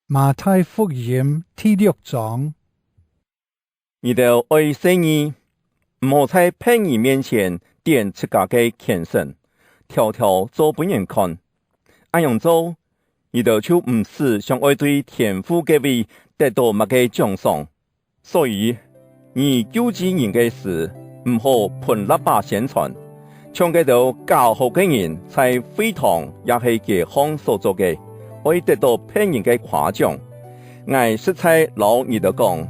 馬太福音第六章。你著愛洗耳，毋好在別人面前展自家个虔誠，條條做分人看。按樣做，你著就毋使想愛對天父个位得到麼个獎賞。所以，你救濟人个時，毋好噴喇叭宣傳，像彼兜假好个人在會堂抑係街巷所做个，愛得到別人個誇獎。𠊎實在摎你兜講，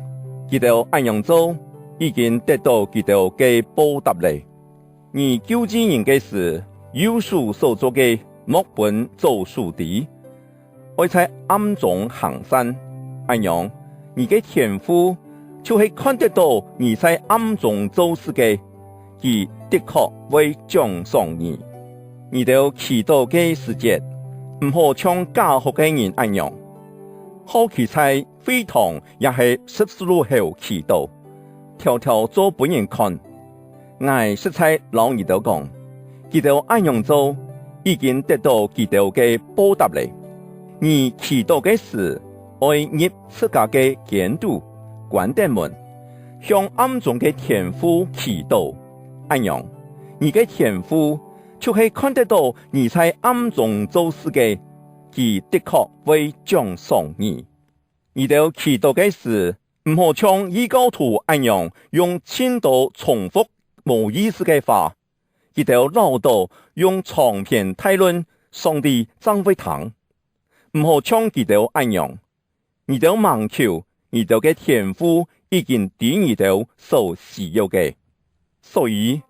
佢兜按樣做，已經得到佢兜个報答咧。你救濟人个時，右手所做個，莫分左手知，愛在暗中行善，按樣，你个天父就係看得到你在暗中做事個，佢的確會獎賞你。你兜祈禱个時節，毋好像假好个人按樣，好喜在會堂抑係十字路口祈禱，條條做分人看。𠊎實在摎你兜講，佢兜按樣做，已經得到佢兜个報答咧。你祈禱个時，愛入自家个間肚，關上門，向暗中个天父祈禱。按樣，你个天父就係看得到你在暗中做事个，佢的確會獎賞你。你兜祈禱个時，毋好像異教徒按樣用千多重複無意思个話，佢兜嘮叨用長篇大論，上帝正會聽。毋好像佢兜按樣，你兜盲求，你兜个天父已經知你兜所需要个，所以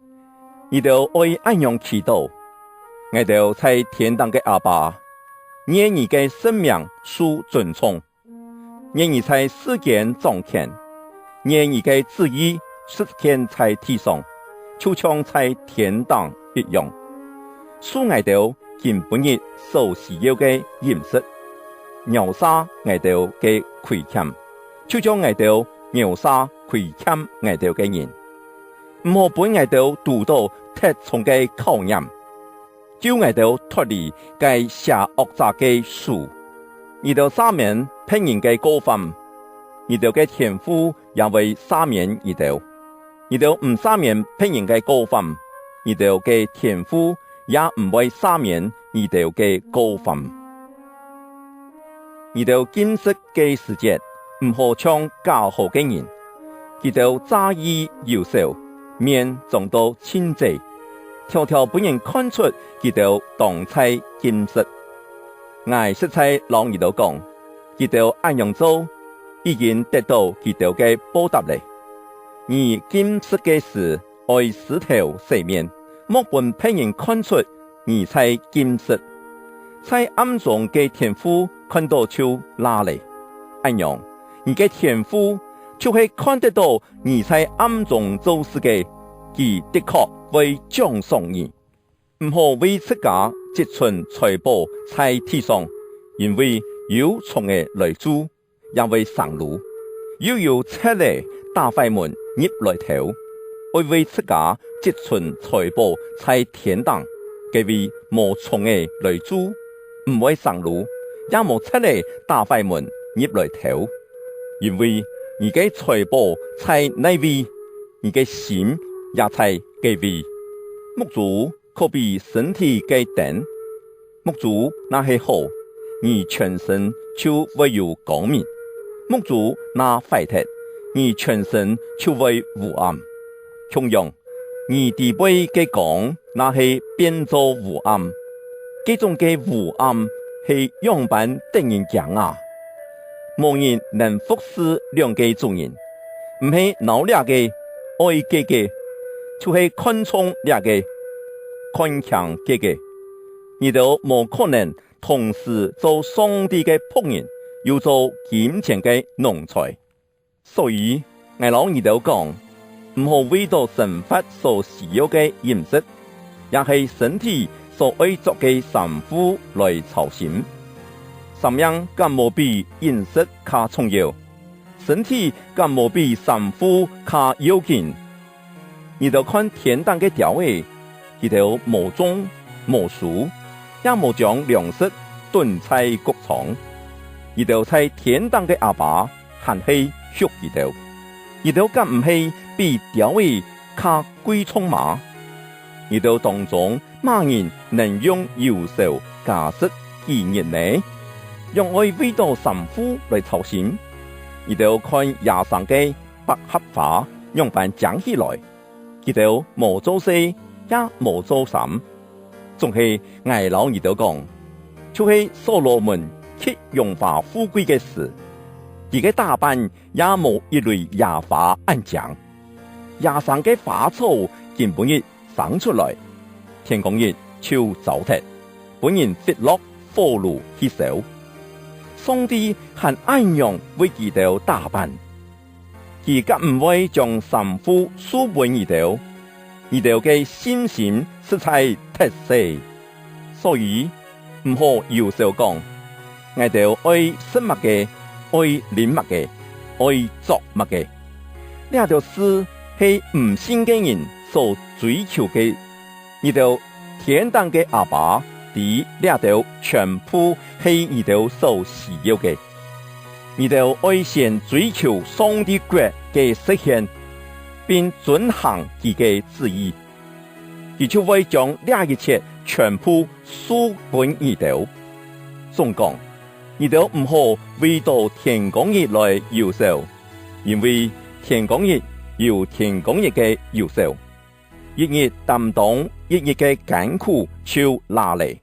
你兜愛按樣祈禱。𠊎兜在天頂个阿爸，願你個聖名受尊崇，願你在世間掌權，願你个旨意實現在地上，就像在天頂一樣。賜𠊎兜今晡日所需要个飲食，饒赦𠊎兜个虧欠，就像𠊎兜饒赦虧欠𠊎兜个人。毋好分𠊎兜拄到特蟲个考驗，救𠊎兜脫離該邪惡者个手。你兜赦免別人个過犯，你兜个天父也會赦免你兜。你兜毋赦免別人个過犯，你兜个天父也毋會赦免你兜个過犯。你兜禁食个時節，毋好像假好个人，佢兜詐意憂愁，面腫到青濟，條條分人看出佢兜當在禁食。𠊎實在摎你兜講，佢兜按樣做，已經得到佢兜个報答咧。你禁食个時，愛洗頭洗面，莫分別人看出你在禁食。在暗中个天父看到就啦咧。按樣，你个天父就係看得到你在暗中做事个，佢的確會獎賞你。毋好為自家積存財寶在地上，因為有蟲仔來蛀，也會生蘆；又有賊仔打壞門入來偷。愛為自家積存財寶在天頂，个位無蟲仔來蛀，毋會生蘆，也無賊仔打壞門入來偷。因為你个財寶在哪位，你个心也在个位。目珠可比身體个燈，目珠若係好，你全身就會有光明；目珠若壞脫，你全身就會烏暗。同樣，你體內个光若係變做烏暗，這種个烏暗係樣般得人驚啊！無人能服侍兩个主人，毋係惱這個愛這個，就係看重這個看輕這個。你兜無可能同時做上帝个僕人，又做金錢个奴才。所以，𠊎摎你兜講，毋好為著生活所需要个飲食，抑係身體所愛著个衫褲來操心。生命敢無比飲食較重要？身體敢無比衫褲較要緊？你兜看天頂个雕仔，佢兜無種無收，也無將糧食囤在穀倉。你兜在天頂个阿爸還係惜彼兜。你兜敢毋係比鵰仔較貴重嗎？你兜當中，麼人能用憂愁加上幾日呢？樣愛為著衫褲來操心。你兜看野生个百合花，樣般長起來，彼兜無做縺，也無做衫。總係𠊎摎你兜講，就係所羅門極榮華富貴个時，伊个打扮也無一蕊野花按正。野生个花草今晡日生出來，天光日就糟脫，分人掷落火爐去燒。上帝還按樣為彼兜打扮，伊敢毋會將衫褲賜分你兜，你兜个信心實在忒細，所以毋好憂愁講，𠊎兜愛食麼个，愛啉麼个，愛著麼个，這條事係毋信个人所追求个，你兜天頂个阿爸知這條全部係你兜所需要个。你兜愛先追求上帝國个實現，並遵行佢个旨意，伊就會將這一切全部賜分你兜。總講，你兜毋好為著天光日來憂愁，因為天光日有天光日个憂愁，一日擔當一日个艱苦就抐咧。